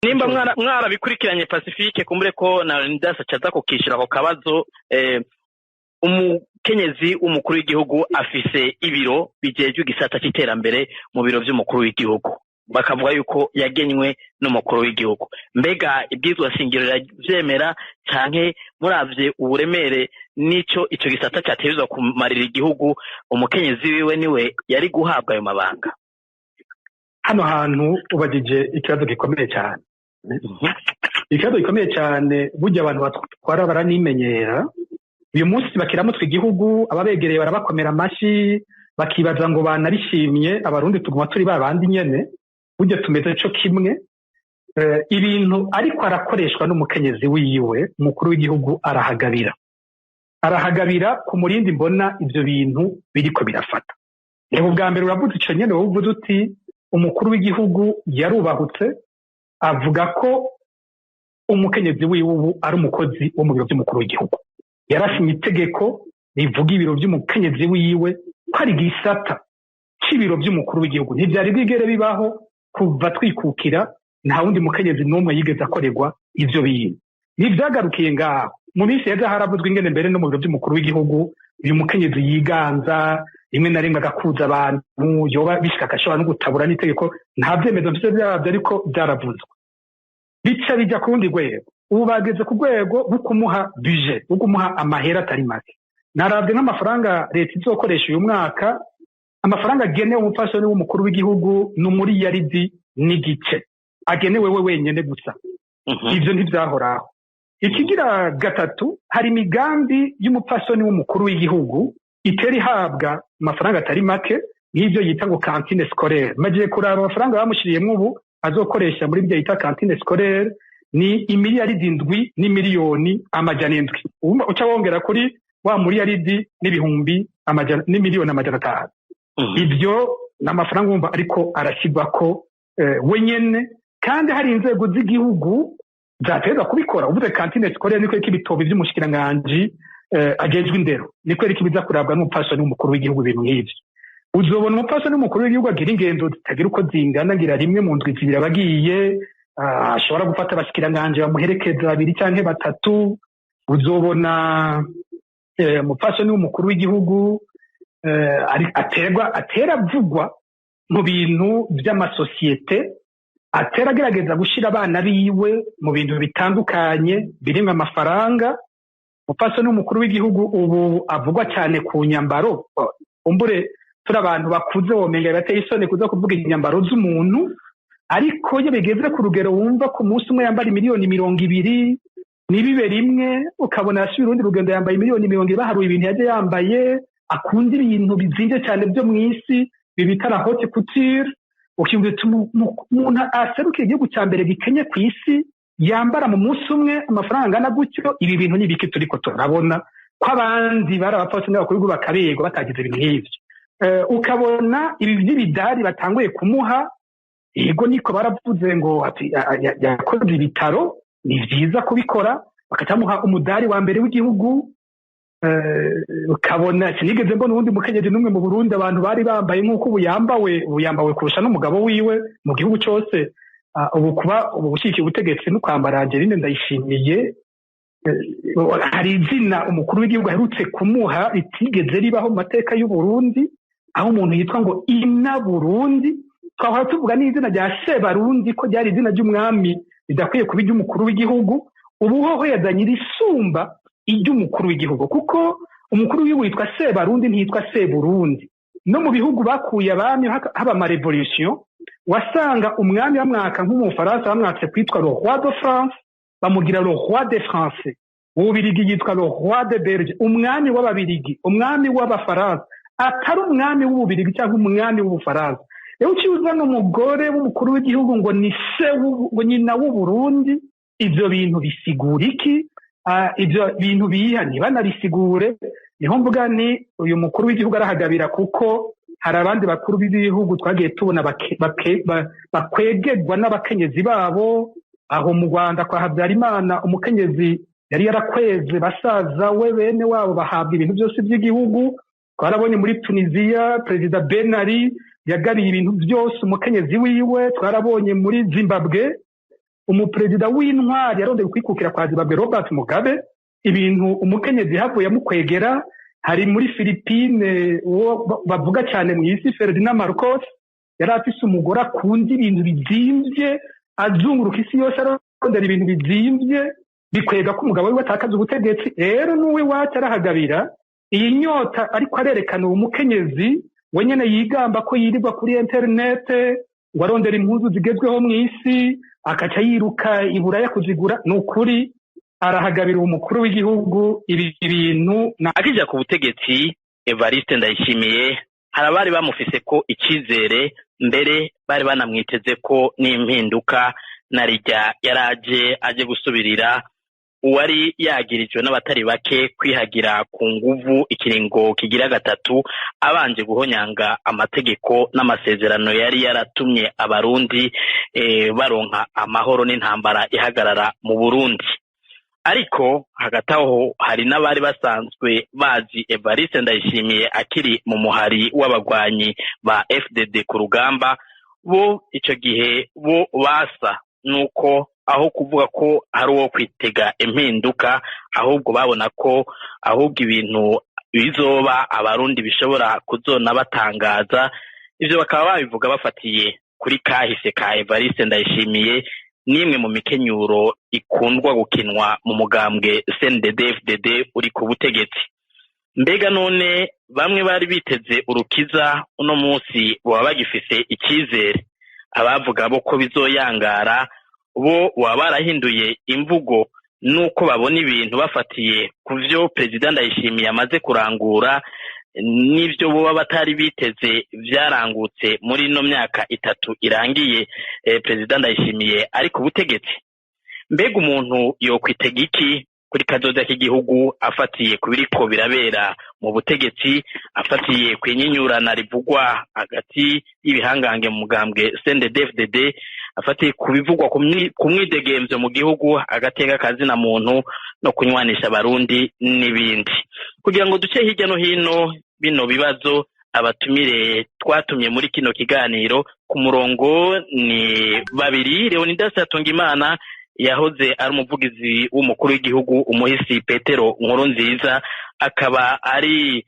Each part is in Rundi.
Nimba mwarabikurikiranye Pacifique, kumbure ko na Leonidas acaza kukishura ako kabazo. Umukenyezi w'umukuru w'igihugu afise ibiro bijejwe igisata c'iterambere mu biro vy'umukuru w'igihugu, bakavuga yuko yagenywe n'umukuru w'igihugu. Mbega ibwirizwa shingiro riravyemera, canke muravye uburemere n'ico ico gisata categerezwa kumarira igihugu, umukenyezi wiwe niwe yari guhabwa ayo mabanga? Hano hantu ubajije ikibazo gikomeye cyane, ikibazo gikomeye cyane. Burya abantu batwara baranimenyera. Uyu munsi bakiramutwa igihugu, ababegereye barabakomera amashyi, bakibaza ngo banabishimye. Abarundi tuguma turi ba bandi nyene, burya tumeze co kimwe. Ibintu ariko arakoreshwa n'umukenyezi wiwe, umukuru w'igihugu arahagabira, arahagabira ku murindi. Mbona ivyo bintu biriko birafata. Reba, ubwa mbere uravuze ico nyene, wowe uvuze uti umukuru w'igihugu yarubahutse avuga ko umukenyezi wiwe ubu ari umukozi wo mu biro vy'umukuru w'igihugu. Yarasinye itegeko rivuga ibiro vy'umukenyezi wiwe ko ari igisata c'ibiro vy'umukuru w'igihugu. Ntivyari bwigere bibaho kuva twikukira, nta wundi mukenyezi n'umwe yigeze akorerwa ivyo bintu. Ntivyagarukiye ngaho. Mu minsi yeza haravuzwe ingene mbere no mu biro vy'umukuru w'igihugu uyu mukenyezi yiganza, rimwe na rimwe agakuza abantu, yoba bishika agashobora no gutabura n'itegeko. Nta vyemezo mfise vyabyo, ariko vyaravuzwe, bica bijya ku rundi rwego. Ubu bageze ku rwego rwo kumuha budget, rwo kumuha amahera atari make. Naravye nk'amafaranga leta izokoresha uyu mwaka, amafaranga agenewe umupfasoni w'umukuru w'igihugu ni 1,5 miliyari agenewe we wenyene gusa. Ivyo ntivyahoraho. Ikigira gatatu, hari imigambi y'umupfasoni w'umukuru w'igihugu itera ihabwa amafaranga atari make, nk'ivyo yita ngo cantine scolaire. Magiye kuraba amafaranga bamushiriyemwo ubu azokoresha muri ibyo yita cantine scolaire, ni 7 700 000 000. Uca wongera kuri wa miliyaridi n'ibihumbi amajana n'imiliyoni 500. Ibyo ni amafaranga wumva ariko arashyirwako wenyene, kandi hari inzego z'igihugu zateza kubikora. Uvuze cantine scolaire, niko ibitobi vy'umushikiranganji ajejwe indero, niko ibiza kurabwa n'umupfasoni w'umukuru w'igihugu? Ibintu nk'ivyo, uzobona umupfasoni w'umukuru w'igihugu agira ingendo zitagira uko zingana, ngira rimwe mu ndwi 2 abagiye, ashobora gufata abashikiranganji bamuherekeza babiri canke batatu. Uzobona umupfasoni w'umukuru w'igihugu aterwa atera avugwa mu bintu vy'amasosiyete, atera agerageza gushira abana biwe mu bintu bitandukanye birimwo amafaranga. Umupfasoni w'umukuru w'igihugu ubu avugwa cyane ku nyambaro. Umbure turi abantu bakuze, womenga birateye isoni kuza kuvuga inyambaro z'umuntu, ariko iyo bigeze ku rugero wumva ku munsi umwe yambara miliyoni 20, nibibe rimwe, ukabona yasubiye urundi rugendo yambaye miliyoni 20, baharuye ibintu yaje yambaye. Akunda ibintu bizimvye cyane byo mu isi bibita la haute couture. Ukiyumvira uti umuntu aserukiye igihugu cya mbere gikenye ku isi yambara mu munsi umwe amafaranga angana gutyo, ibi bintu ni ibiki turiko turabona, ko abandi bari abapfasoni n'abakuru b'igihugu bakaberwa batagize ibintu nk'ivyo? Ukabona ibi by'ibidari batanguye kumuha. Yego, niko baravuze ngo ati yakoze ibitaro, ni vyiza kubikora, bakacamuha umudari wa mbere w'igihugu. Ukabona sinigeze mbona uwundi mukenyezi n'umwe mu Burundi abantu bari bambaye nk'uko ubu yambawe. Ubu yambawe kurusha n'umugabo wiwe mu gihugu cose. Ubu kuba ubu gushyigikiye ubutegetsi no kwambara Angeline Ndayishimiye, hari izina umukuru w'igihugu aherutse kumuha ritigeze ribaho mu mateka y'u Burundi, aho umuntu yitwa ngo Ina Burundi. Twahora tuvuga n'izina rya Sebarundi ko ryari izina ry'umwami ridakwiye kuba iry'umukuru w'igihugu. Ubu hoho yazanye irisumba iry'umukuru w'igihugu, kuko umukuru w'igihugu yitwa Sebarundi, ntiyitwa Seburundi. No mu bihugu bakuye abami haba ama révolutions, wasanga umwami bamwaka, nk'umufaransa bamwatse kwitwa le roi de France, bamugira le roi des Français. Ububirigi yitwa le roi de Belge, umwami w'Ababirigi, umwami w'Abafaransa, atari umwami w'Ububirigi cyangwa umwami w'Ubufaransa. Rero uciye uzana umugore w'umukuru w'igihugu ngo ni se ngo nyina w'Uburundi, ivyo bintu bisigura iki? Ivyo bintu biha ntibanabisigure. Niho mvuga ni uyu mukuru w'igihugu arahagabira, kuko hari abandi bakuru b'ibihugu twagiye tubona bakwegerwa n'abakenyezi babo. Aho mu Rwanda kwa Habyarimana, umukenyezi yari yarakweze basaza we, bene wabo, bahabwa ibintu byose by'igihugu. Twarabonye muri Tunisiya Perezida Ben Ali yagabiye ibintu byose umukenyezi wiwe. Twarabonye muri Zimbabwe. Umuperezida w'intwari yarondeye kwikukira kwa Zimbabwe, Robert Mugabe, ibintu umukenyezi havuye amukwegera. Hari muri Philippine uwo bavuga cyane mu isi, Ferdinand Marcos, yari afise umugore akunda ibintu bizimvye, azunguruka isi yose arondera ibintu bizimvye, bikwega ko umugabo wiwe atakaza ubutegetsi. Rero n'uw'iwacu arahagabira iyi nyota, ariko arerekana uwo mukenyezi wenyene yigamba ko yirirwa kuri interinete ngo arondera impuzu zigezweho mu isi, akaca yiruka i Buraya kuzigura. Ni ukuri arahagabira umukuru w'igihugu ibi bintu. Akija ku butegetsi, Evariste Ndayishimiye, hari abari bamufise ko icyizere, mbere bari banamwiteze ko n'impinduka, narijya yaraje aje gusubirira uwari yagirijwe n'abatari bake kwihagira ku nguvu ikiringo kigira gatatu, abanje guhonyanga amategeko n'amasezerano yari yaratumye Abarundi baronka amahoro n'intambara ihagarara mu Burundi. Ariko hagati aho hari n'abari basanzwe bazi Evariste Ndayishimiye akiri mu muhari w'abagwanyi ba FDD ku rugamba, bo ico gihe bo basa nuko aho kuvuga ko hari uwo kwitega impinduka, ahubwo babona ko ahubwo ibintu bizoba Abarundi bishobora kuzona batangaza. Ivyo bakaba babivuga bafatiye kuri kahise ka Evariste Ndayishimiye n'imwe mu mikenyuro ikundwa gukinwa mu mugambwe CNDD-FDD uri ku butegetsi. Mbega none bamwe bari biteze urukiza, uno munsi baba bagifise icyizere? Abavuga bo ko bizoyangara, bo baba barahinduye imvugo nuko babona ibintu bafatiye ku vyo Perezida Ndayishimiye amaze kurangura n'ivyo boba batari biteze vyarangutse muri ino myaka 3 irangiye Perezida Ndayishimiye ari ku butegetsi. Mbega umuntu yokwitega iki kuri kazoza k'igihugu afatiye ku biriko birabera mu butegetsi, afatiye ku inyinyurana rivugwa hagati y'ibihangange mu mugambwe CNDD-FDD, afatiye ku bivugwa ku mwidegemvyo mu gihugu, agateka kazina muntu no kunywanisha Abarundi n'ibindi? Kugira ngo duce hirya no hino bino bibazo, abatumire twatumye muri kino kiganiro ku murongo ni babiri: Leonidas Hatungimana, yahoze ari umuvugizi w'umukuru w'igihugu umuhisi Petero Nkurunziza, akaba ari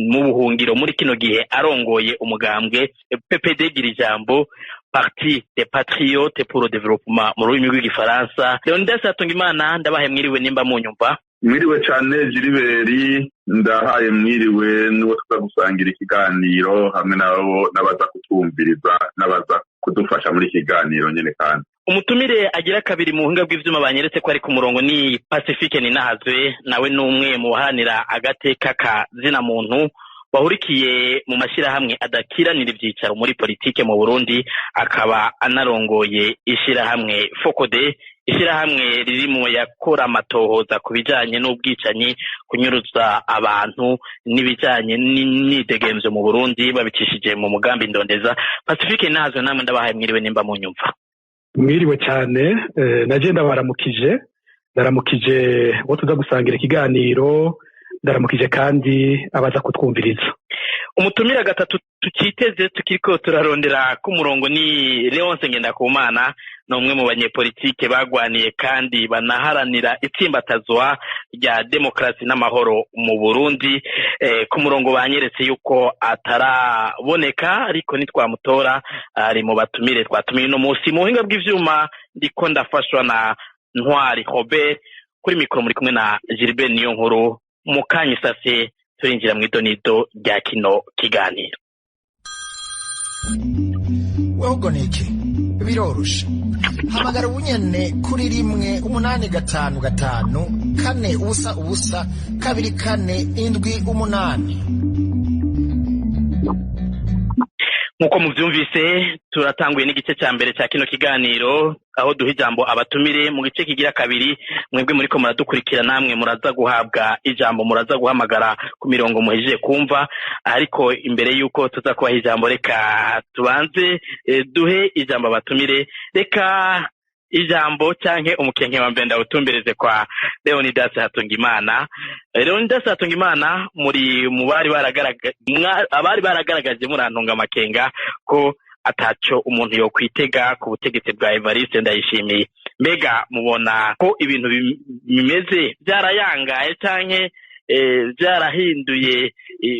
mu buhungiro muri kino gihe, arongoye umugambwe PPD Girijambo, Parti des Patriotes pour le Développement mu rurimi rw'igifaransa. Leonidas Hatungimana, ndabahe mwiriwe nimba munyumva. Mwiriwe cane Giliberi, ndahaye mwiriwe n'uwo tuza gusangira ikiganiro hamwe nabo n'abaza kutwumviriza n'abaza kudufasha muri ikiganiro nyene. Kandi umutumire agira kabiri mu buhinga bw'ivyuma banyeretse ko ari ku murongo ni Pacifique Ninahazwe, nawe n'umwe mu baharanira agateka ka zina muntu bahurikiye mu mashyirahamwe adakiranira ivyicaro muri politike mu Burundi, akaba anarongoye ishirahamwe Fokode, ishirahamwe riri mu yakora amatohoza ku bijanye n'ubwicanyi, kunyuruza abantu n'ibijanye n'imyidegemvyo mu Burundi babicishije mu mugambi Ndondeza. Pacifique Ninahazwe, namwe ndabahaye mwiriwe nimba munyumva. Mwiriwe cyane, naje ndabaramukije, ndaramukije uwo tuza gusangira ikiganiro, ndaramukije kandi abaza kutwumviriza. Umutumira gatatu tukiteze tukiriko turarondera ku murongo ni Leonce Ngendakumana, ni umwe mu banyepolitike bagwaniye kandi banaharanira itsimbatazwa rya demokarasi n'amahoro mu Burundi. Ku murongo banyeretse yuko ataraboneka, ariko nitwamutora ari mu batumire twatumiye uno munsi. Mu buhinga bw'ivyuma ndiko ndafashwa na Ntwari Robert, kuri mikoro muri kumwe na Gilbert Niyonkuru. Mu kanya isase turinjira mu idonido rya kino kiganiro. Wewe niki biroroshe, hamagara ubunyene kuri 1 855 4 0 0 2 4 7 8. Nk'uko muvyumvise, turatanguye n'igice ca mbere ca kino kiganiro, aho duha ijambo abatumire. Mu gice kigira kabiri, mwebwe muriko muradukurikira namwe muraza guhabwa ijambo, muraza guhamagara ku mirongo muhejeje kumva. Ariko imbere y'uko tuza kubaha ijambo, reka tubanze duhe ijambo abatumire. Reka ijambo canke umukenke wa mbere ndawutumbereze kwa Leonidas Hatungimana. Leonidas Hatungimana, muri mu bari baragaragaje, abari baragaragaje, murantunga amakenga ko ataco umuntu yokwitega ku butegetsi bwa Evariste Ndayishimiye. Mbega mubona ko ibintu bimeze byarayangaye canke byarahinduye,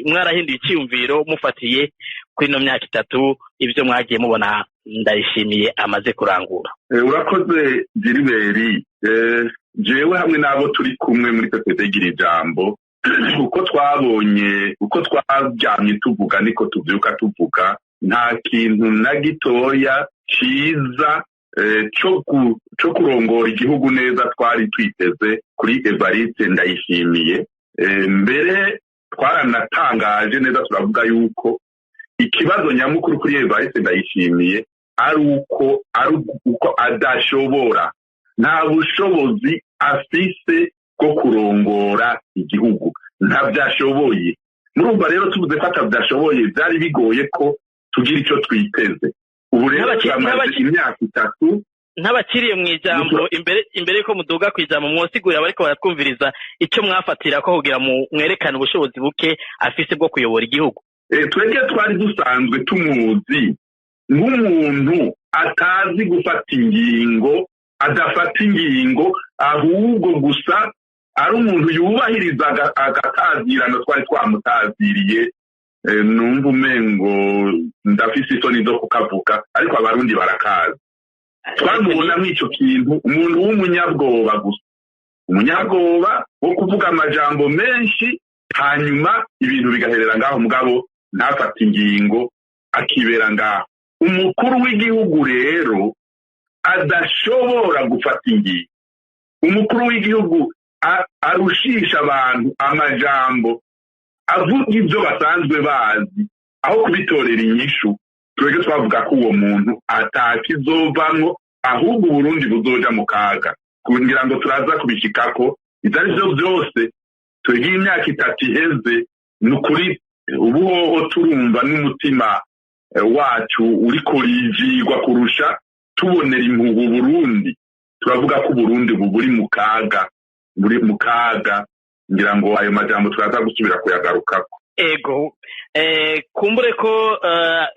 mwarahinduye icyiyumviro mufatiye kuri ino myaka 3 ibyo mwagiye mubona Ndayishimiye amaze kurangura? Urakoze Gilbert. Jewe hamwe n'abo turi kumwe muri PPD Gira Ijambo, uko twabonye, uko twaryamye tuvuga niko tuvyuka tuvuga, nta kintu na gitoya ciza co kurongora igihugu neza twari twiteze kuri Evariste Ndayishimiye. Mbere twaranatangaje neza turavuga yuko ikibazo nyamukuru kuri Evariste Ndayishimiye ari uko adashobora, nta bushobozi afise bwo kurongora igihugu, ntavyashoboye. Murumva rero tuvuze ko atavyashoboye byari bigoye ko tugira ico twiteze. Ubu rero turamaze imyaka 3 ntabakiriye mu ijambo. Imbere yuko muduga ku ijambo, mwosigurira bariko baratwumviriza icyo mwafatira ko kugira mwerekane ubushobozi buke afise bwo kuyobora igihugu. Twebwe twari dusanzwe tumuzi nk'umuntu atazi gufata ingingo, adafata ingingo, ahubwo gusa ari umuntu yubahiriza agatazirano twari twamutaziriye. Numva umengo ndafise isoni zo kukavuga, ariko abarundi barakazi. Twamubona mw'ico kintu umuntu w'umunyabwoba gusa, umunyabwoba wo kuvuga amajambo menshi, hanyuma ibintu bigaherera ngaho, mugabo ntafate ingingo, akibera ngaho. Umukuru w'igihugu rero adashobora gufata ingingo, umukuru w'igihugu arushisha abantu amajambo, avuga ibyo basanzwe bazi aho kubitorera inyishu. Twebwe twavuga ko uwo muntu atakizovamwo, ahubwo Uburundi buzoja mu kaga. Kugira ngo turaza kubishikako, ivyo ari vyo byose twebwe imyaka 3 iheze, ni ukuri ubuhoho turumva n'umutima wacu uriko urijigwa kurusha tubonera impugu Burundi. Turavuga ko Uburundi buri mu kaga, buri mu kaga. Ngira ngo ayo majambo turaza gusubira kuyagarukako. Ego, kumbure ko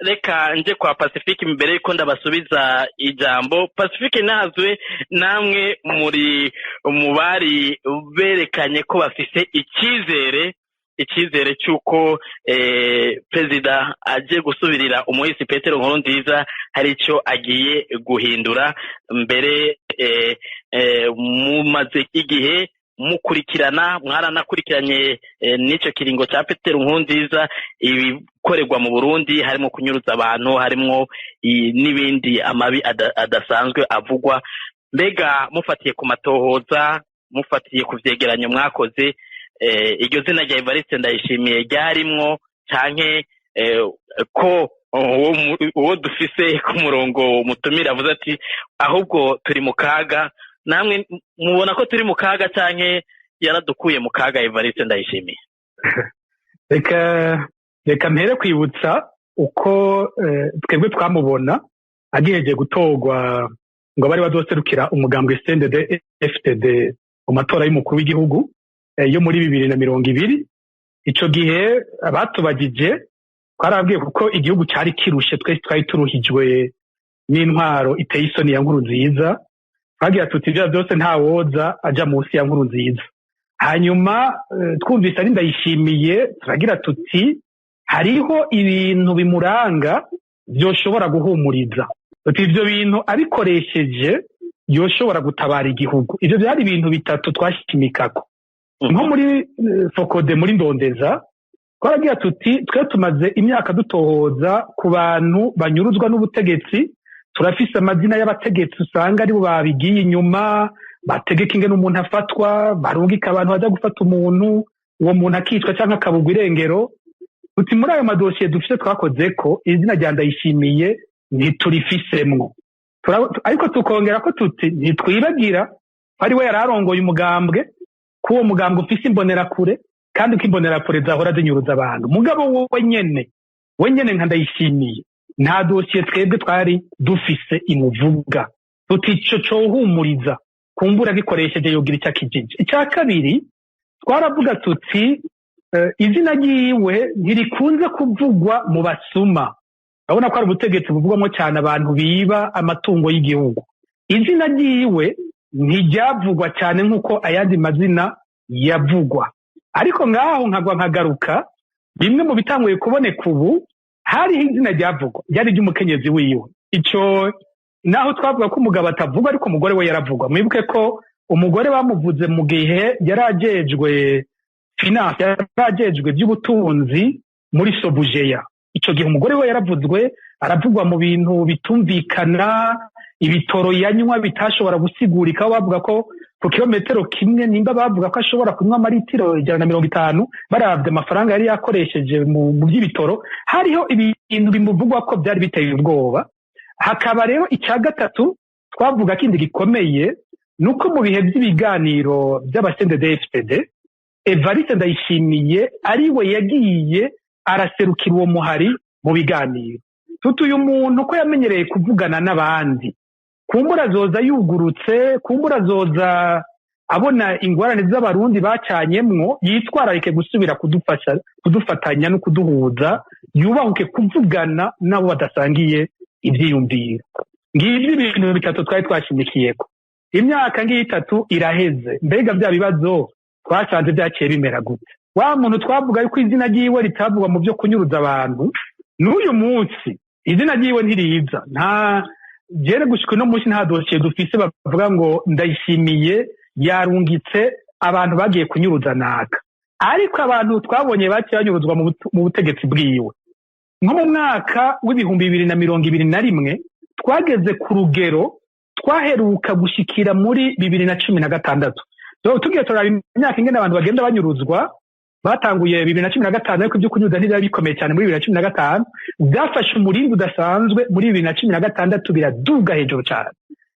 reka nje kwa Pacifique imbere yuko ndabasubiza ijambo. Pacifique nazwe namwe muri mu bari berekanye ko bafise icyizere cy'uko perezida aje gusubirira umuhisi Petero Nkurunziza hari icyo agiye guhindura. Mbere mumaze igihe mukurikirana, mwaranakurikiranye n'icyo kiringo cya Petero Nkurunziza ibikorerwa mu Burundi, harimo kunyuruza abantu, harimo n'ibindi amabi adasanzwe avugwa. Mbega mufatiye ku matohoza, mufatiye ku vyegeranyo mwakoze, iryo zina rya Evariste Ndayishimiye ryarimwo canke ko uwo dufise ku murongo mutumira avuze ati ahubwo turi mu kaga, namwe mubona ko turi mu kaga canke yaradukuye mu kaga Evariste Ndayishimiye? Reka mpere kwibutsa uko twebwe twamubona agiheje gutorwa ngo bari bazoserukira umugambwe CNDD FDD mu matora y'umukuru w'igihugu yo muri 2020. Ico gihe abatubagije twarabwiye kuko igihugu cari kirushe, twese twari turuhijwe n'intwaro iteye isoni ya Nkurunziza. Twagira tuti ibyo byose nta woza aja munsi ya Nkurunziza. Hanyuma twumvise ari Ndayishimiye, turagira tuti hariho ibintu bimuranga byoshobora guhumuriza, tuti ibyo bintu abikoresheje yoshobora gutabara igihugu. Ivyo byari ibintu bitatu twashimikako. Nko muri Fokode muri Ndondeza twaragira tuti twe tumaze imyaka dutohoza ku bantu banyuruzwa n'ubutegetsi, turafise amazina y'abategetsi usanga aribo babigiye inyuma, bategeka ingene umuntu afatwa, barungika abantu baja gufata umuntu, uwo muntu akicwa canke akabugwa irengero. Tuti muri ayo madosiye dufise twakoze ko izina rya Ndayishimiye ntiturifisemwo. Ariko tukongera ko tuti ntitwibagira ari we yararongoye umugambwe, ko uwo mugambwe ufise imbonerakure, kandi ko imbonerakure zahora zinyuruza abantu. Mugabo wenyene nka Ndayishimiye nta dosiye twebwe twari dufise imuvuga. Tuti ico cohumuriza kumbura gikoresheje yogira icyo akijije. Icya kabiri twaravuga tuti izina ryiwe ntirikunze kuvugwa mu basuma. Urabona ko ari ubutegetsi buvugwamo cyane abantu biba amatungo y'igihugu. Izina ryiwe ntiryavugwa cyane nk'uko ayandi mazina yavugwa. Ariko ngaho nkagwa nkagaruka, bimwe mu bitanguye kuboneka ubu, hariho izina ryavugwa ryari ry'umukenyezi wiwe. Ico naho twavuga ko umugabo atavugwa, ariko umugore we yaravugwa. Mwibuke ko umugore bamuvuze mu gihe yari ajejwe finance, yari ajejwe iby'ubutunzi muri Sobujeya. Ico gihe umugore we yaravuzwe, aravugwa mu bintu bitumvikana, ibitoro yanywa bitashobora gusigurika, aho bavuga ko ku kilometero kimwe nimba bavuga ko ashobora kunywa amaritiro 150, baravye amafaranga yari yakoresheje mu by'ibitoro. Hariho ibintu bimuvugwa ko byari biteye ubwoba. Hakaba rero icya gatatu twavuga kindi gikomeye, nuko mu bihe by'ibiganiro by'aba-CNDD-FDD, Evariste Ndayishimiye ariwe yagiye araserukira uwo muhari mu biganiro. Tuti uyu muntu ko yamenyereye kuvugana n'abandi, kumbura azoza yugurutse, kumbura azoza abona ingorane z'abarundi bacanyemwo, yitwararike gusubira kudufasha, kudufatanya no kuduhuza, yubahuke kuvugana n'abo badasangiye ivyiyumviro. Ngivyo ibintu bitatu twari twashimikiyeko. Imyaka ngiyi itatu iraheze, mbega vya bibazo twasanze vyaciye bimera gute? Wa muntu twavuga yuko izina ryiwe ritavugwa mu vyo kunyuruza abantu, n'uyu munsi izina ryiwe ntiriza. Nta jere gushika uno munsi nta dosiye dufise bavuga ngo Ndayishimiye yarungitse abantu bagiye kunyuruza naka. Ariko abantu twabonye baciye banyuruzwa mu butegetsi bwiwe. Nko mu mwaka w'2021 twageze ku rugero twaheruka gushikira muri 2016. Tugiye turaba imyaka ingene abantu bagenda banyuruzwa, batanguye 2015, ariko ibyo kunyuza ntibyari bikomeye cyane muri 2015, byafashe umurindi udasanzwe muri 2016 biraduga hejuru cyane.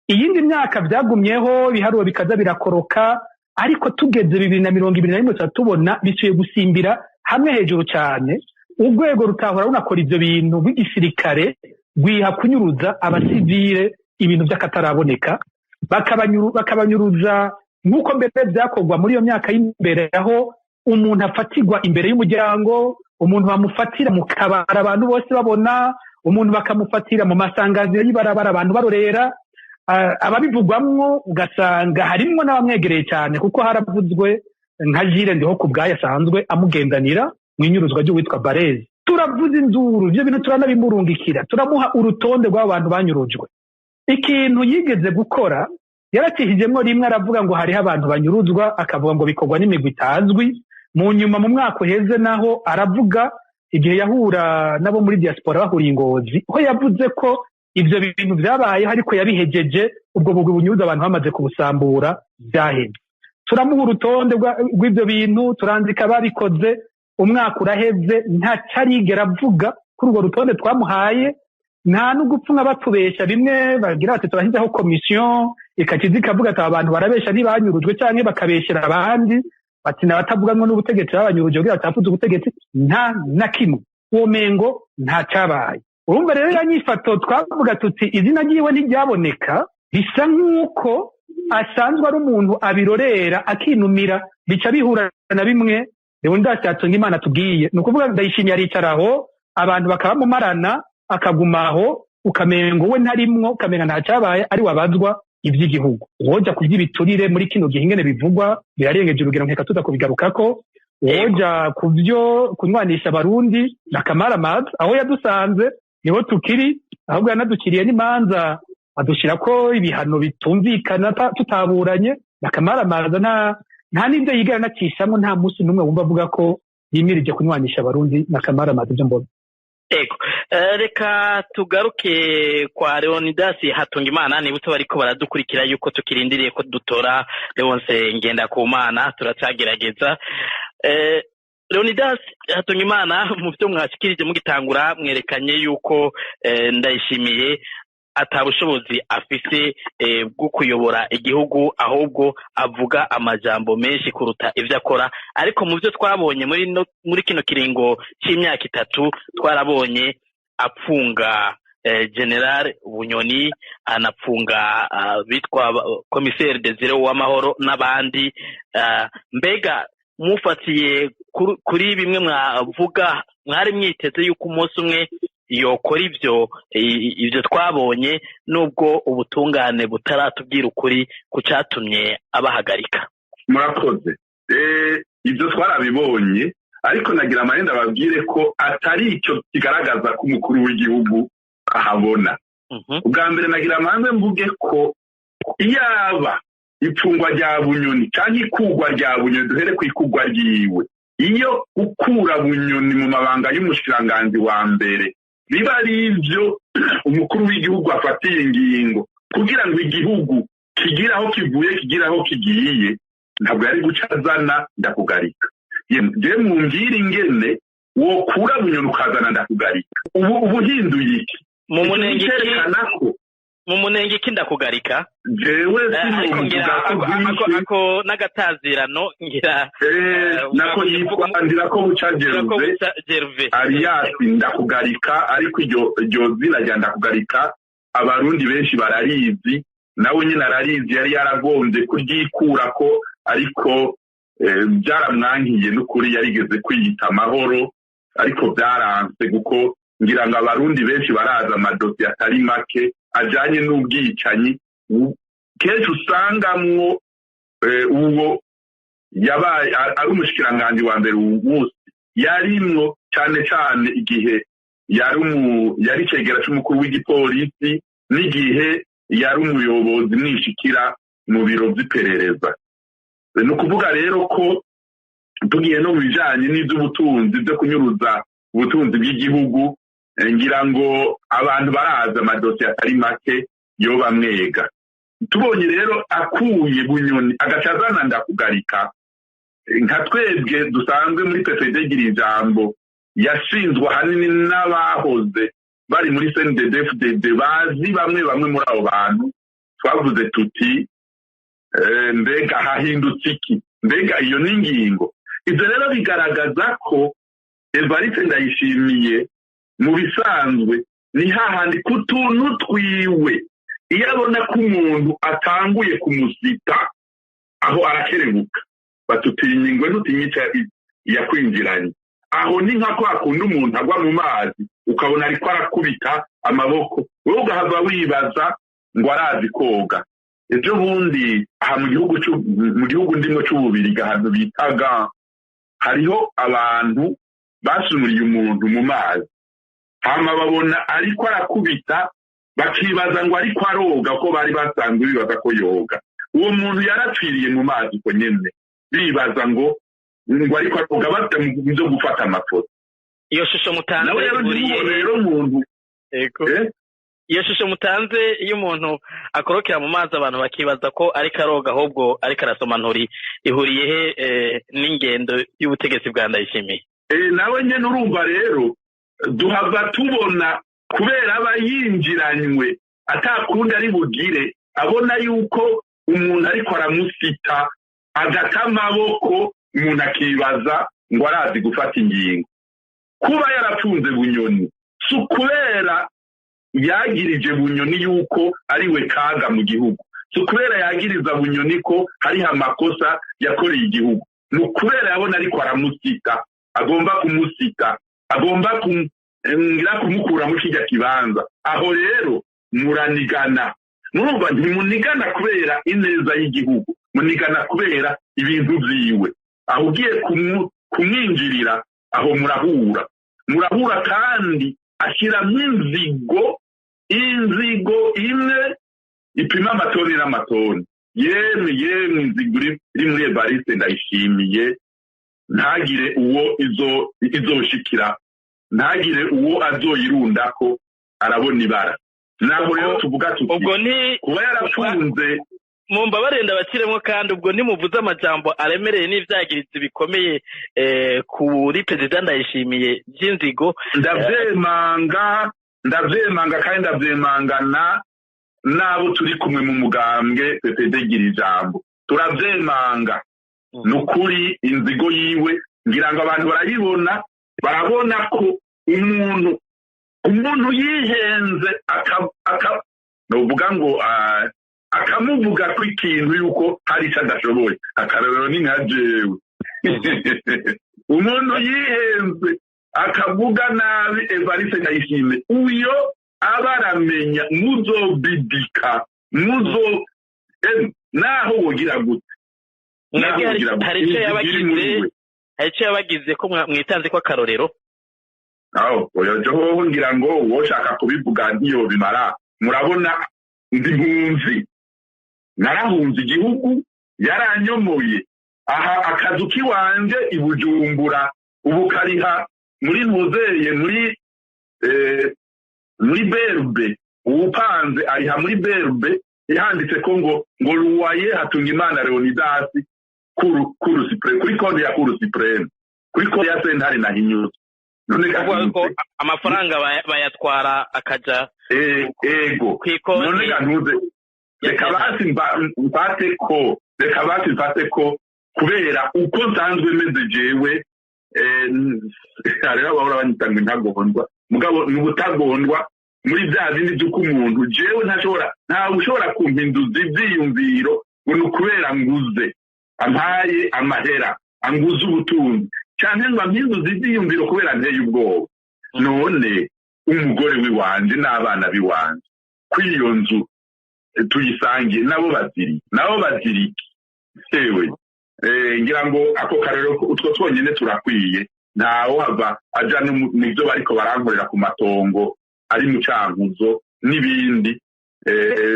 Iyindi myaka byagumyeho ibiharuro bikaza birakoroka, ariko tugeze 2021 tuba tubona bisubiye gusimbira hamwe hejuru cyane. Urwego rutahora runakora ivyo bintu rw'igisirikare rwiha kunyuruza abasivile ibintu by'akataraboneka, bakabanyuruza nk'uko mbere byakorwa muri iyo myaka y'imbere, aho umuntu afatirwa imbere y'umuryango, umuntu bamufatira mu kabara abantu bose babona, umuntu bakamufatira mu masangaziro y'ibarabara abantu barorera. Ababivugwamwo ugasanga harimwo n'abamwegereye cyane, kuko haravuzwe nka Jire Ndiho ku bwayo asanzwe amugendanira mu inyuruzwa ry'uwitwa Barezi. Turavuza induru, ivyo bintu turanabimurungikira, turamuha urutonde rw'abo bantu banyurujwe. Ikintu yigeze gukora yarakishijemwo rimwe, aravuga ngo hariho abantu banyuruzwa, akavuga ngo bikorwa n'imigwi itazwi. Mu nyuma mu mwaka uheze naho aravuga, igihe yahura nabo muri diaspora bahuriye Ingozi, ho yavuze ko ivyo bintu vyabayeho ariko yabihejeje, ubwo bugwi bunyuruza abantu bamaze kubusambura vyaheze. Turamuha urutonde rw'ivyo bintu, turandika babikoze, umwaka uraheze ntacarigera avuga kuri urwo rutonde twamuhaye. Nta n'ugupfunga batubesha, bimwe bagira bati turashyizeho komisiyo ikakiza ikavuga ati aba bantu barabesha ntibanyurujwe, canke bakabeshera abandi bati n'abatavuganwa n'ubutegetsi babanyuruje kugira batafuze ubutegetsi. Nta na kimwe, uwo mengo nta cabaye. Urumva rero ya nyifato twavuga tuti izina ryiwe ntiryaboneka, bisa nk'uko asanzwe ari umuntu abirorera akinumira, bica bihura na bimwe Leonidas Hatungimana tubwiye. Ni ukuvuga Ndayishimiye aricaraho abantu bakabamumarana, akagumaho, ukamengo we ntarimwo, ukamenga nta cyabaye, ari wabazwa iby'igihugu. Woja kuby'ibiturire muri kino gihe ingene bivugwa birarengeje urugero, nkeka tuza kubigarukako. Woja kubyo kunywanisha abarundi na Kamaramaza, aho yadusanze niho tukiri, ahubwo yanadukiriye n'imanza adushira ko ibihano bitumvikana tutaburanye. Na Kamaramaza nta n'ibyo yigera anacishamwo, nta munsi n'umwe wumva avuga ko yimirije kunywanisha abarundi na Kamaramaza. Ibyo mbona. Ego, reka tugaruke kwa Leonidas Hatungimana, nibutse bariko baradukurikira yuko tukirindiriye ko dutora Leonce Ngendakumana, turacagerageza. Leonidas Hatungimana, mu byo mwashikirije mugitangura mwerekanye yuko Ndayishimiye atabushobozi afise bwo kuyobora igihugu, ahubwo avuga amajambo menshi kuruta ivyo akora. Ariko mu byo twabonye muri kino kiringo c'imyaka itatu, twarabonye apfunga General Bunyoni, anapfunga bitwa Commissaire Desire Uwamahoro n'abandi. Mbega mufatiye kuri bimwe mwavuga, mwari mwiteze yuko umunsi umwe yokora ivyo twabonye, nubwo ubutungane butaratubwira ukuri ku catumye abahagarika? Murakoze. Ibyo twarabibonye, ariko nagira amahenda babwire ko atari icyo kigaragaza ko umukuru w'igihugu ahabona. Ubwa mbere nagira amahenda mvuge ko iyaba ipfungwa rya Bunyoni cyangwa ikugwa rya Bunyoni, duhere ku ikugwa ryiwe, iyo gukura Bunyoni mu mabanga y'umushikiranganji wa mbere biba ari ibyo umukuru w'igihugu afatiye ingingo kugira ngo igihugu kigire aho kivuye kigire aho kigiye, ntabwo yari guca azana Ndakugarika. Je mumbwire ingene wokura Bunyoni ukazana Ndakugarika, ubu ubuhinduye iki? Mu munenge iki Ndakugarika? Jewe sinumvuga ko n'agatazirano ngira nako yitwa Ndirakobuca Gerve alias Ndakugarika, ariko iryo zina rya Ndakugarika abarundi benshi bararizi, nawe nyine ararizi, yari yaragombye kuryikurako ariko byaramwankiye n'ukuri, yarigeze kwiyita amahoro ariko byaranse, kuko ngira ngo abarundi benshi baraza amadosiye atari make ajanye n'ubwicanyi kenshi usangamwo uwo yabaye ari umushikiranganji wa mbere uwo yarimwo cyane cyane igihe yari cegera c'umukuru w'igipolisi n'igihe yari umuyobozi mwishikira mu biro vy'iperereza. Ni ukuvuga rero ko tugiye no mu bijanye n'ivy'ubutunzi byo kunyuruza ubutunzi bw'igihugu, ngira ngo abantu baraza amadosiye atari make yo bamwega. Tubonye rero akuye Bunyoni agaca azana Ndakugarika, nka twebwe dusanzwe muri PPD gira ijambo yashinzwe ahanini n'abahoze bari muri CNDD-FDD, bazi bamwe bamwe muri abo bantu, twavuze tuti mbega hahindutse iki? Mbega iyo ni ingingo? Ivyo rero bigaragaza ko Evariste Ndayishimiye mu bisanzwe ni hahandi ku tuntu twiwe, iyo abona ko umuntu atanguye kumusita aho arakerebuka, batutinya ingwe ntutinyica yakwinjiranye. Aho ni nka kwa kundi umuntu agwa mu mazi ukabona ariko arakubita amaboko, wowe ugahava wibaza ngo arazi koga. Ejo bundi aha mu gihugu ndimo c'Ububirigi, ahantu bitaga, hariho abantu basunuriye umuntu mu mazi, hama babona ariko arakubita, bakibaza ngo ariko aroga, ko bari basanzwe bibaza ko yoga. Uwo muntu yarapfiriye mu mazi uko nyene, bibaza ngo ariko aroga, bata mu byo gufata amafoto. Iyo shusho mutanze rero muntu yego, iyo shusho mutanze iyo umuntu akorokera mu mazi abantu bakibaza ko ariko aroga ahubwo ariko arasoma nturi, ihuriye he n'ingendo y'ubutegetsi bwa Ndayishimiye? Nawe nyene urumva rero duhava tubona kubera aba yinjiranywe atakundi ari bugire, abona yuko umuntu ariko aramusita agata amaboko, umuntu akibaza ngo arazi gufata ingingo. Kuba yarapfunze Bunyoni si ukubera yagirije Bunyoni yuko ari we kaga mu gihugu, si ukubera yagiriza Bunyoni ko hariho amakosa yakoreye igihugu, ni ukubera yabona ariko aramusita, agomba kumusita, agomba kumukura mu kijya kibanza. Aho rero muranigana, murumva ntimunigana kubera ineza y'igihugu, munigana kubera ibintu vyiwe. Aho ugiye kumwinjirira aho murahura, murahura kandi ashiramwo inzigo imwe ipima amatoni n'amatoni. Yemwe yemwe inzigo iri muri Evariste Ndayishimiye, ntagire uwo izoshikira, ntagire uwo azoyirundako, arabona ibara. Naho rero tuvuga tuti ubwo ni kuba yarafunze mumbabarire ndabakiremo, kandi ubwo ntimuvuze amajambo aremereye n'ivyagiritsi bikomeye kuri Perezida Ndayishimiye by'inzigo. Ndavyemanga kandi ndavyemangana n'abo turi kumwe mu mugambwe PPD gira ijambo, turavyemanga. Nukuri inzigo yiwe ngira ngo abantu barayibona, barabona ko umuntu yihenze novuga ngo akamuvuga ko ikintu yuko hari icyo adashoboye, akarorero ni nka jewe. Umuntu yihenze akavuga nabi Evariste Ndayishimiye, uyo aba aramenya muzobidika muzo naho wogira gute. Hari icyo yabagize ko mwitanze ko akarorero aho oyo joho ngira ngo woshaka kubivuga ntiyobimara. Murabona ndi mpunzi, narahunze igihugu, yaranyomoye aha akazu kiwanje i Bujumbura, ubu kariha muri ntuzeye muri Berbe, uwupanze ariha muri Berbe, yanditse ko ngo ruwaye Hatungimana Leonidas kuru supreme, kuri konti ya kuru supreme, kuri konti ya sentare na hinyuza. None ko amafaranga bayatwara akaja ego. None gantuze reka basi mfate ko, reka basi mfate ko kubera uko nsanzwe meze jewe, rero bahora banyita ngo intagondwa, mugabo ni ubutagondwa muri bya bindi by'uko umuntu jewe ntashobora, ntawe ushobora kumpinduza ivyiyumviro ngo ni ukubera nguze ampaye amahera anguze ubutunzi, canke ngo ampinduze ivyiyumviro kubera nteye ubwoba. None umugore wiwanje n'abana biwanje kuri iyo nzu tuyisangiye nabo baziriki ewe ngira ngo ako karero utwo twonyene turakwiye. Ntawo hava aja nivyo bariko barankorera ku matongo ari mu Cankuzo n'ibindi,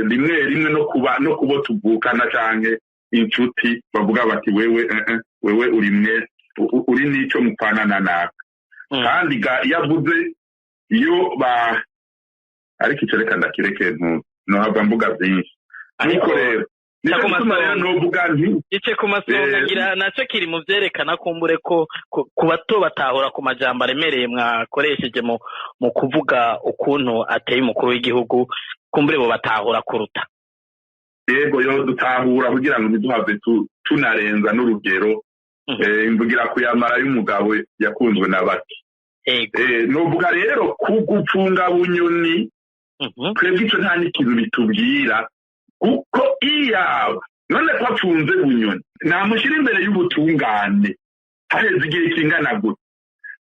rimwe rimwe no kuba no kubo tuvukana canke inshuti bavuga bati wewe wewe uri mwe uri nico mupfanana naka. Kandi yavuze iyo ba ariko ico reka ndakireke no hava mvuga byinshi. Ariko rero ice ku masonga ngira nacyo kiri mu vyerekana kumbure ko ku bato batahura ku majambo aremereye mwakoresheje mu kuvuga ukuntu ateye umukuru w'igihugu, kumbure bo batahura kuruta. Yego yo dutahura kugira ngo ntiduhave tunarenza n'urugero. Imvugira kuyamara y'umugabo yakunzwe na bake. Novuga rero kugupfunga Bunyoni twebwe ico nta n'ikintu bitubwira, kuko iyaba none ko apfunze Bunyoni namushyira imbere y'ubutungane haheze igihe kingana gute,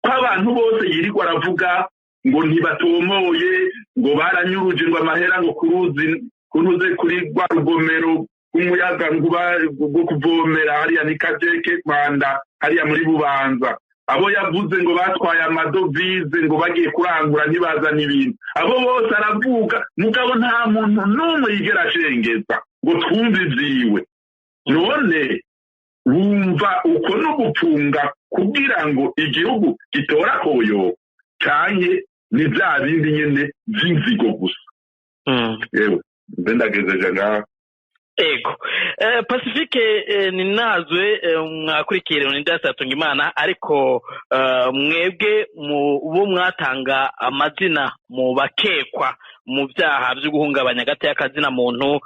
ko abantu bose yirirwa aravuga ngo ntibatomoye, ngo baranyuruje ngo amahera ngo kuruzi kuruze kuri rwa rugomero rw'umuyaga rwo kuvomera hariya ni Kajeke Rwanda hariya muri Bubanza, abo yavuze ngo batwaye amadovize ngo bagiye kurangura ntibazana ibintu, abo bose aravuga, mugabo nta muntu n'umwe yigera ashengeza ngo twumve ivyiwe. None wumva uko no gupfunga kugira ngo igihugu gitora koyo canke ni vya bindi nyene vy'inzigo gusa. Yewe mbe ndagezeje ngaho. Ego Pacifique ninazwe mwakurikiye Leonidas Hatungimana, ariko mwebwe bo mwatanga amazina mu bakekwa mu byaha byo guhungabanya hagati y'akazina muntu,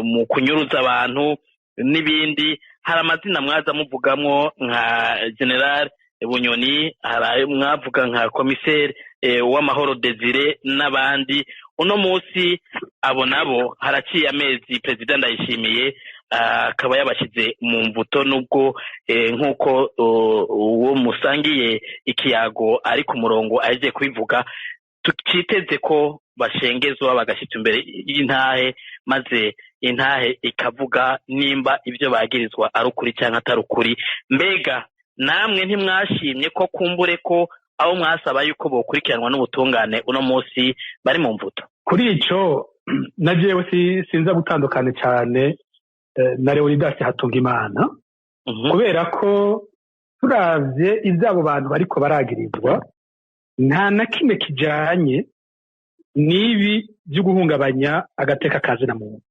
mu kunyuruza abantu n'ibindi, hari amazina mwaza muvugamwo nka General Bunyoni, hari mwavuga nka Commissaire w'Amahoro Desire n'abandi. Uno munsi abo nabo haraciye amezi President Ndayishimiye akaba yabashize mu mvuto, nubwo nkuko uwo musangiye ikiyago ari ku murongo aje kubivuga, tukiteze ko bashengezwa bagashitwa imbere y'intahe, maze intahe ikavuga nimba ibyo bagirizwa ari ukuri cyangwa atari ukuri. Mbega namwe ntimwashimye ko kumbure ko aho mwasaba yuko bokurikiranwa n'ubutungane uno munsi bari mu mvuto? Kuri ico na jewe sinza gutandukana cyane na Leonidas Hatungimana, kubera ko turavye ivyabo bantu bariko baragirizwa nta na kimwe kijanye n'ibi byo guhungabanya agateka kazina muntu.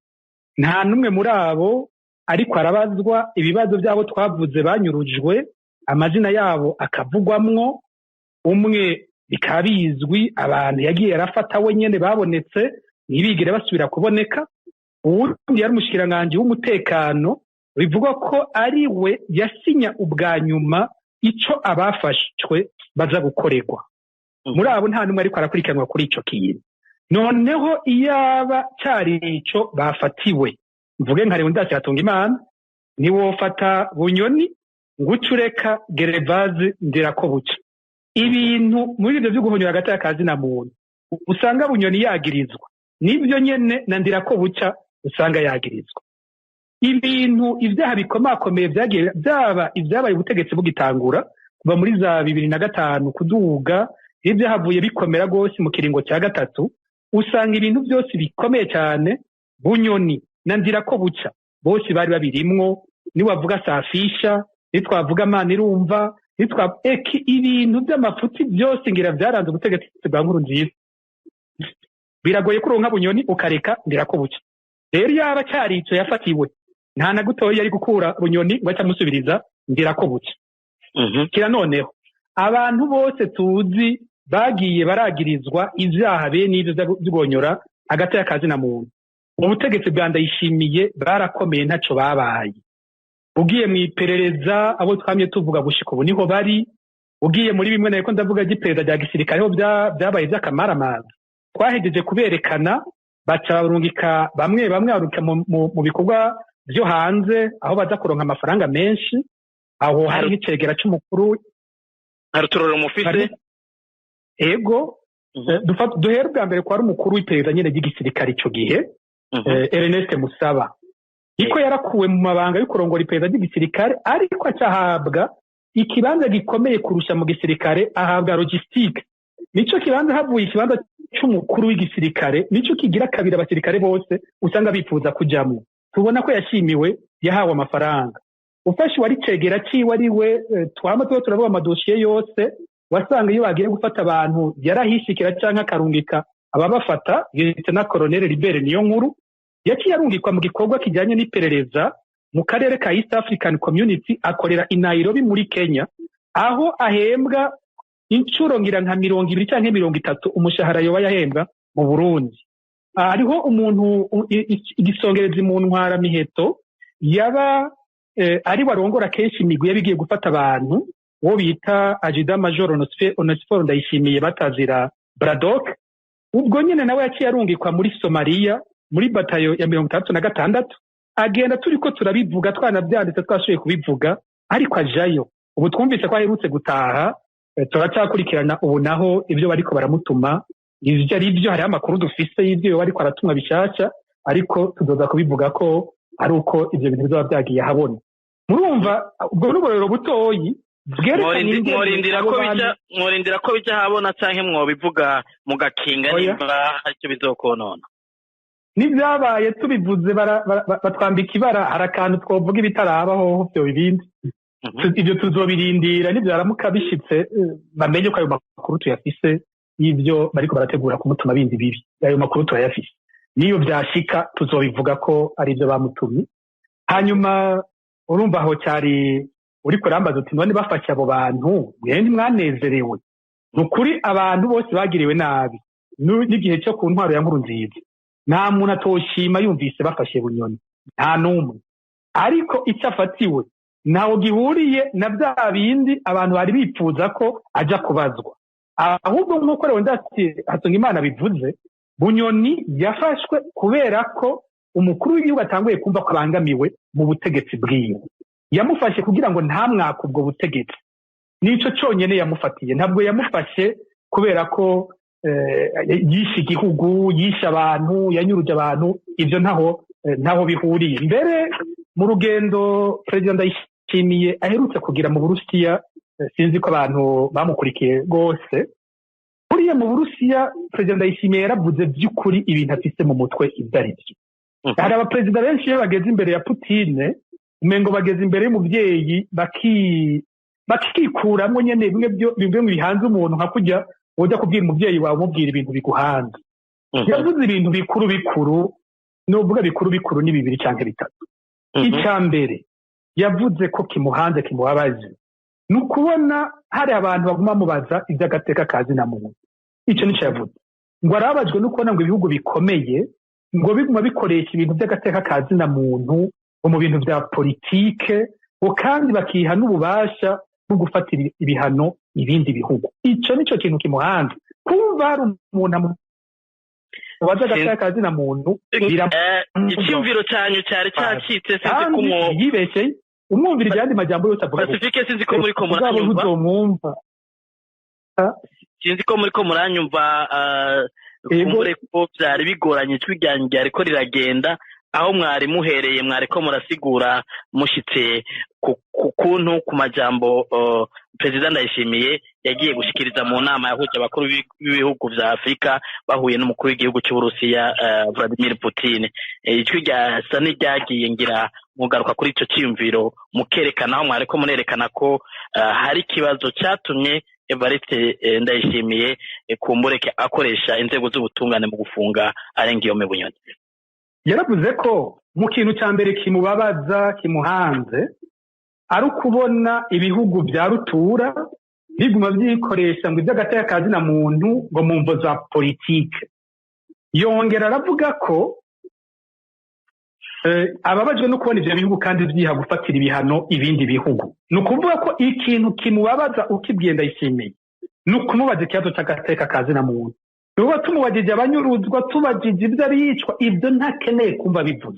Nta numwe muri abo ariko arabazwa ibibazo byabo twavuze banyurujwe, amazina yabo akavugwamwo, umwe bikabizwi abantu yagiye arafata we nyene babonetse ntibigire basubira kuboneka, uwundi yari umushikiranganje w'umutekano bivugwa ko ari we yasinya ubwa nyuma ico abafashwe baza gukorerwa. Muri abo nta numwe ariko arakurikiranwa kuri ico kintu. Noneho iyaba cari ico bafatiwe, mvuge nka Leonidas Hatungimana, ntiwofata Bunyoni ngo uce ureka Gerevaze Ndirakobuca. Ibintu muri ibyo byo guhonyora hagati y'akazina muntu usanga Bunyoni yagirizwa, nibyo nyene na Ndirakobuca usanga yagirizwa. Ibintu ivyaha bikomakomeye vyagiye byaba ibyabaye ubutegetsi bugitangura kuva muri za 2005 kuduga, ibyahavuye bikomera gose mu kiringo cya gatatu, usanga ibintu byose bikomeye cyane Bunyoni na Ndirakobuca bose bari babirimwo. Niwavuga Safisha, nitwavuga Manirumva, nitwa eki, ibintu by'amafuti byose ngira byaranze ubutegetsi bwa Nkurunziza. Biragoye kuronka Bunyoni ukareka Ndirakobuca. Rero yaba cyarico yafatiwe, nta na gutoya yari gukura Bunyoni ngo acamusubiriza Ndirakobuca. Kira noneho abantu bose tuzi bagiye baragirizwa ivyaha bene ivyo vy'ugonyora hagati y'akazina muntu, ubutegetsi bwa Ndayishimiye barakomeye, ntaco babaye. Ugiye mu iperereza, abo twamye tuvuga gushika ubu niho bari. Ugiye muri bimwe nariko ndavuga ry'iperereza rya gisirikare, ho byabaye vy'akamaramaza, twahejeje kuberekana, baca barungika bamwe bamwe barungika mu bikorwa vyo hanze aho baza kuronka amafaranga menshi. Aho hari nk'icegera c'umukuru. Hari uturorero mufise? Ego, duhera ubwa mbere kwa ari umukuru w'iperereza nyene ry'igisirikare ico gihe, Ernest Musaba. Niko yarakuwe mu mabanga yo kurongora iperereza ry'igisirikare, ariko acahabwa ikibanza gikomeye kurusha mu gisirikare, ahabwa logistique. Nico kibanza havuye ikibanza c'umukuru w'igisirikare, nico kigira kabiri abasirikare bose usanga bifuza kujamwo. Tubona ko yashimiwe, yahawe amafaranga. Ufashe wari cegera ciwe ari we twama tuba turavuga amadosiye yose, wasanga iyo bagiye gufata abantu yarahishikira canke akarungika ababafata. Na Colonel Libere niyo nkuru yaciye arungikwa mu gikorwa kijyanye n'iperereza mu karere ka East African Community, akorera i Nairobi muri Kenya, aho ahembwa inshuro ngira nka 20 canke 30 umushahara yoba yahembwa mu Burundi. Hariho umuntu igisongerezi mu ntwara miheto yaba ari warongora kenshi imigwi yabigiye gufata abantu, uwo bita Ajida Major Onesphore Ndayishimiye batazira Bradok. Ubwo nyene nawe yaciye arungikwa muri Somalia muri batayo ya 66, agenda turiko turabivuga, twanabyanditse, twashoboye kubivuga, ariko ajayo. Ubu twumvise ko aherutse gutaha, turacyakurikirana ubu naho ibyo bariko baramutuma ivyo ari byo. Hariho amakuru dufise y'ivyo bariko aratumwa bishasha, ariko tuzoza kubivuga ko ari uko ivyo bintu bizoba byagiye ahabona. Murumva ubwo n'uburorero butoyi mworindira ko bija habona canke mwobivuga mugakinga nimba haricyo bizokonona? Nivyabaye tubivuze batwambika ibara. Hari akantu twovuga ibitarabaho vyo bibindi, ivyo tuzobirindira nivyaramuka bishitse bamenye ko ayo makuru tuyafise y'ivyo bariko barategura kumutuma bindi bibi. Ayo makuru turayafise, niyo vyashika tuzobivuga ko ari ivyo bamutumye. Hanyuma urumva aho cyari uriko urambaza uti none bafashe abo bantu mwende mwanezerewe? Nukuri abantu bose bagiriwe nabi n'igihe cyo ku ntwaro ya Nkurunziza, nta muntu atoshima yumvise bafashe Bunyoni, nta n'umwe. Ariko icyo afatiwe ntawo gihuriye na bya bindi abantu bari bipfuza ko aja kubazwa. Ahubwo nk'uko Leonidas Hatungimana bivuze, Bunyoni yafashwe kubera ko umukuru w'igihugu atanguye kumva ko abangamiwe mu butegetsi bwiwe. Yamufashe kugira ngo ntamwake ubwo butegetsi, nico conyene yamufatiye. Ntabwo yamufashe kubera ko yishe igihugu, yishe abantu, yanyuruje abantu, ivyo ntaho bihuriye. Mbere mu rugendo Perezida Ndayishimiye aherutse kugira mu Burusiya, sinzi ko abantu bamukurikiye rwose, buriya mu Burusiya Perezida Ndayishimiye yaravuze by'ukuri ibintu afise mu mutwe ibyo ari byo. Hari abaperezida benshi iyo bageze imbere ya Putine umengo bageze imbere y'umuvyeyi bakikuramwo nyene bimwe bihanze umuntu, nka kurya woja kubwira umuvyeyi wawe umubwira ibintu biguhanze. Yavuze ibintu bikuru bikuru, novuga bikuru bikuru ni bibiri canke bitatu. Icya mbere yavuze ko kimuhanze kimubabaje ni ukubona hari abantu baguma mubaza iby'agateka kazina muntu. Icyo nico yavuze, ngo arababajwe no kubona ngo ibihugu bikomeye ngo biguma bikoresha ibintu by'agateka kazina muntu ngo mu bintu bya politike, ngo kandi bakiha n'ububasha bwo gufatira ibihano ibindi bihugu. Ico nico kintu kimuhanze, kumva hari umuntu amubaza agateka kazina muntu. Icyumviro cyanyu cyari cyacitse, sinzi ko yibeshye umwumvira ibyandi majambo yose avuga. Pacifique, sinzi ko muri ko muranyumva. Uzomwumva. Sinzi ko muriko muranyumva. Kumbure ko byari bigoranye, ijwi ryanjye ryariko riragenda. Aho mwari muhereye, mwariko murasigura mushitse ku kuntu ku majambo Perezida Ndayishimiye yagiye gushikiriza mu nama yahuje abakuru b'ibihugu vya Afurika bahuye n'umukuru w'igihugu cy'Uburusiya Vladimir Putin. Ijwi ryasa n'iryagiye, ngira mugaruka kuri ico ciyumviro mukerekana aho mwariko murerekana ko hari ikibazo catumye Evariste Ndayishimiye kumbureke akoresha inzego z'ubutungane mu gufunga Alain Guillaume Bunyoni. Yaravuze ko mu kintu cya mbere kimubabaza, kimuhanze, ari ukubona ibihugu bya rutura biguma byikoresha ngo iby'agateka ka zina muntu ngo mu mvo za politike. Yongera aravuga ko ababajwe no kubona ibyo bihugu kandi byiha gufatira ibihano ibindi bihugu. Ni ukuvuga ko ikintu kimubabaza ukibwiye Ndayishimiye ni ukumubaza ikibazo cy'agateka ka zina muntu. Ni ukuvuga tumubajije abanyuruzwa, tubajije ibyo aricwa, ibyo ntakeneye kumva bivuzwe.